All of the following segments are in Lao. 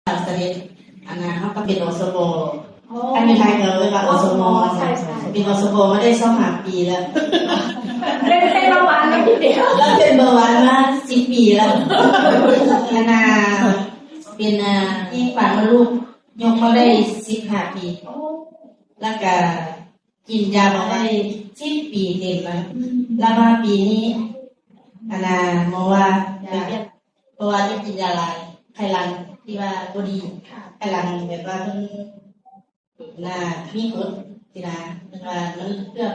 ສະເດັດ ອັນນັ້ນເຮົາກໍເປັນ ອສມ ໂອ້ ອັນນີ້ໄທເຂົາເອີ້ນວ່າ ອສມ ໃຊ່ໆ ເປັນ ອສມ ມາໄດ້ຊາວຫ້າປີແລ້ວ ເປັນ ເປັນເບົາຫວານແລ້ວທີດຽວ ລາວເປັນເບົາຫວານມາສິບປີແລ້ວ ອັນນັ້ນເປັນ ອ່າ ທີ່ຝັງມະລຸກ ຍົກມາໄດ້ສິບຫ້າປີ ໂອ້ ແລ້ວກະກິນຢາມາໄດ້ສິບປີເຕັມແລ້ວ ອືມ ແລ້ວມາປີນີ້ ອັນນ່າ ໝໍວ່າ ຢາ ເປັນ ເພາະວ່າໄດ້ກິນຢາຫຼາຍ ໄຂ່ຫຼັງທີ່ວ່າບໍ່ດີ ໄຂ່ຫຼັງແບບວ່າເພິ່ນ ໜ້າ ມີກົດຊີ້ນະ ເພິ່ນວ່າມັນເກືອບ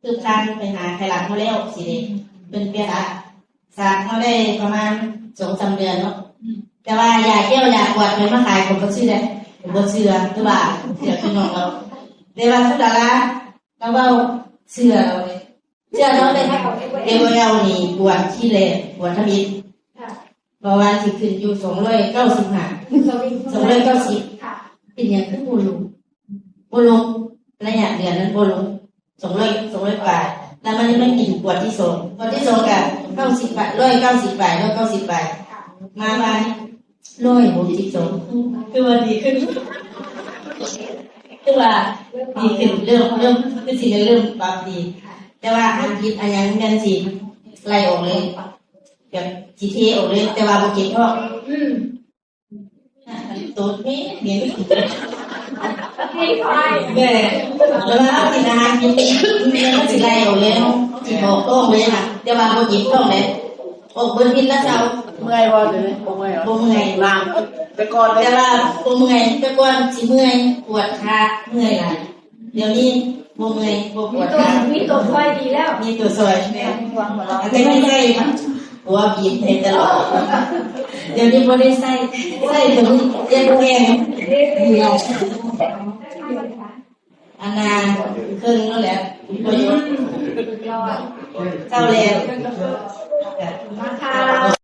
ຄືທາງໄປຫາໄຂ່ຫຼັງເຮົາແລ້ວຊີ້ເດ້ ເພິ່ນເປັນສາກ ສາກເຮົາໄດ້ປະມານສອງສາມເດືອນເນາະ ແຕ່ວ່າຢາແກ້ວຢາກວດເພິ່ນມາຂາຍ ຂ້ອຍບໍ່ເຊື່ອ ຂ້ອຍບໍ່ເຊື່ອ ຄືວ່າເຊື່ອພີ່ນ້ອງເຮົາ ແຕ່ວ່າຄືດາລາ ລາວເວົ້າເຊື່ອເຮົາເດ້ ເຊື່ອເຮົາເດ້ ເອໂອແອລນີ້ກວດທີແລກ ກວດທຳອິດ ເພາະວ່າຊິຂຶ້ນຢູ່ສອງຮ້ອຍເກົ້າສິບຫ້າ ສອງຮ້ອຍເກົ້າສິບ ເປັນຫຍັງຄືບໍ່ລົງ ບໍ່ລົງ ໄລຍະເດືອນນັ້ນບໍ່ລົງ ສອງຮ້ອຍ ສອງຮ້ອຍປາຍ ແລ້ວມານີ້ມາກິນກວດທີສອງ ກວດທີສອງກະເກົ້າສິບປາຍ ຮ້ອຍເກົ້າສິບປາຍ ຮ້ອຍເກົ້າສິບປາຍ ມາວານນີ້ຮ້ອຍຫົກສິບສອງ ຄືວ່າດີຂຶ້ນ ຄືວ່າດີຂຶ້ນ ເລີ່ມ ເລີ່ມ ຄືຊິໄດ້ເລີ່ມປັບດີ ແຕ່ວ່າອັນຜິດອັນຫຍັງແມ່ນຊິໄລ່ອອກເລີຍ ແບບຊິເທອອກເລີຍ ແຕ່ວ່າບໍ່ເຈັບທ້ອງ ອືມ ໂຕດເໝັນ ເໝັນ ແມ່ນ ແຕ່ວ່າເຮົາກິນອາຫານກິນ ມັນຊິໄລ່ອອກເລີຍ ຊິອອກທ້ອງເລີຍນະ ແຕ່ວ່າບໍ່ເຈັບທ້ອງເດ້ ອອກເບິດທິດລະເຊົ້າ ເມື່ອຍບໍ່ ດຽວນີ້ບໍ່ເມື່ອຍບໍ່? ບໍ່ເມື່ອຍ ນານ ແຕ່ກ່ອນ ແຕ່ວ່າບໍ່ເມື່ອຍ ແຕ່ກ່ອນຊິເມື່ອຍ ປວດຂາ ເມື່ອຍຫຼາຍ ດຽວນີ້ບໍ່ເມື່ອຍ ບໍ່ປວດຂາ ມີຕົວຊ່ອຍດີແລ້ວ ມີຕົວຊ່ອຍ ແມ່ນ ແຕ່ກີ້ໃຊ້ຫົວບີບໃຫ້ຕະຫຼອດ ດຽວນີ້ບໍ່ໄດ້ໃຊ້ ໃຊ້ຕົວນີ້ເຈັບແຮງ ອັນນ່າ ເຄິ່ງແລ້ວແຫຼະ ບໍ່ຢູ່ ເຊົາແລ້ວ ມາຄ່າ.